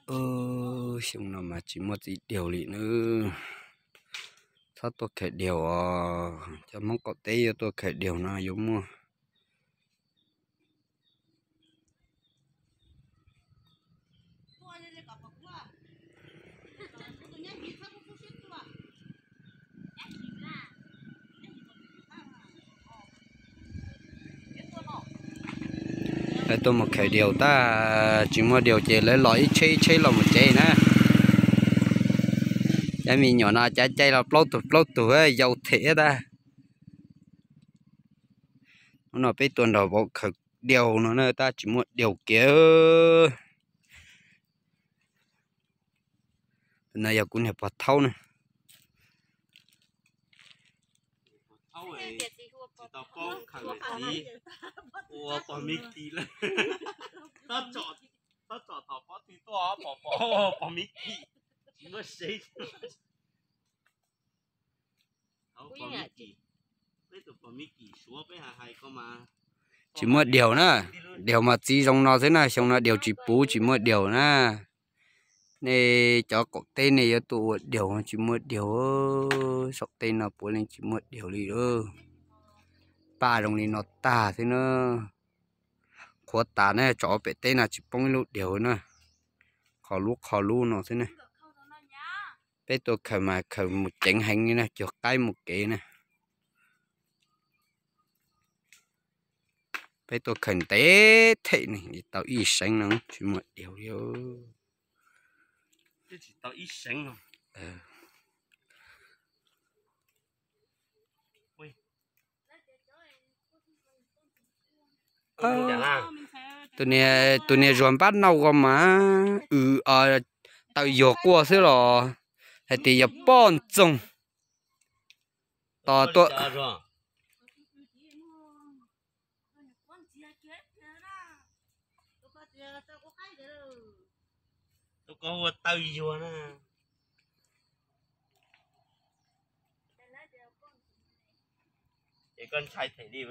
Xyoo no mas tsis muaj txiv diaug li na. Txhob tuaj khaws diaug os, cov Hmoob qaum teb yuav tuaj khaws diaug no yuav muaj. Lawv tuaj mus khaws diaug tag, tsis muaj diaug ces lawv los ib tsheb ib tsheb los mus tsev na. Cov me nyuam no cav caij los plaub tug plaub tug yau them tag. Hnub no peb tuaj nrog vauv khaws diaug no na, tab tsis muaj diaug kiag. No yog kuv niag pog thaub na. Ua pog me kis lawm. Tab tsom tom pob tw tuaj pom pog me kis, tsis muaj seb. Tsis muaj diaug na, diaug mas txiv zoo no xwb na, xyoo no diaug tsis puv tsis muaj diaug na. Nej cov qaum teb nej yuav tuaj ua diaug tsis muaj diaug, saum teb no puav leej tsis muaj diaug li. Paj zoo li no tag xwb na. Qhuav tas na, tsom pem teb no tsis poob ib lub diaug na. Qhov lub qhov lub no xwb na. Peb tuaj khaws mas khaws mus ceev heev li na, cuag qaib mus kev na. Peb tuaj khaws ntev them ne, tau ib seev no tsis muaj diaug li. Tus niag, tus niag zuag npab nauj ko mas w, tawm yuag quaj xwb los hais tias yog poj ntxoog. Tos tuaj. Tus ko ua tawm yuag na. Es koj ntshai them li.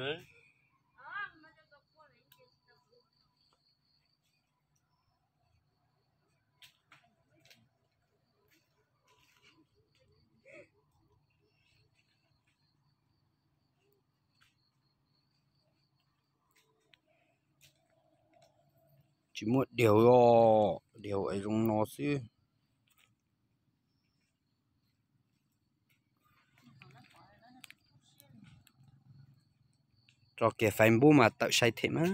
Tsis muaj diaug os, diaug es zoo no xwb. Tso kiag Facebook mas tawm sai them mas.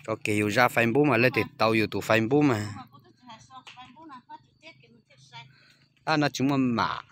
Tso kiag yus zaj Facebook mas leej twg tau yus tus Facebook mas. Tab no tsis muaj mam.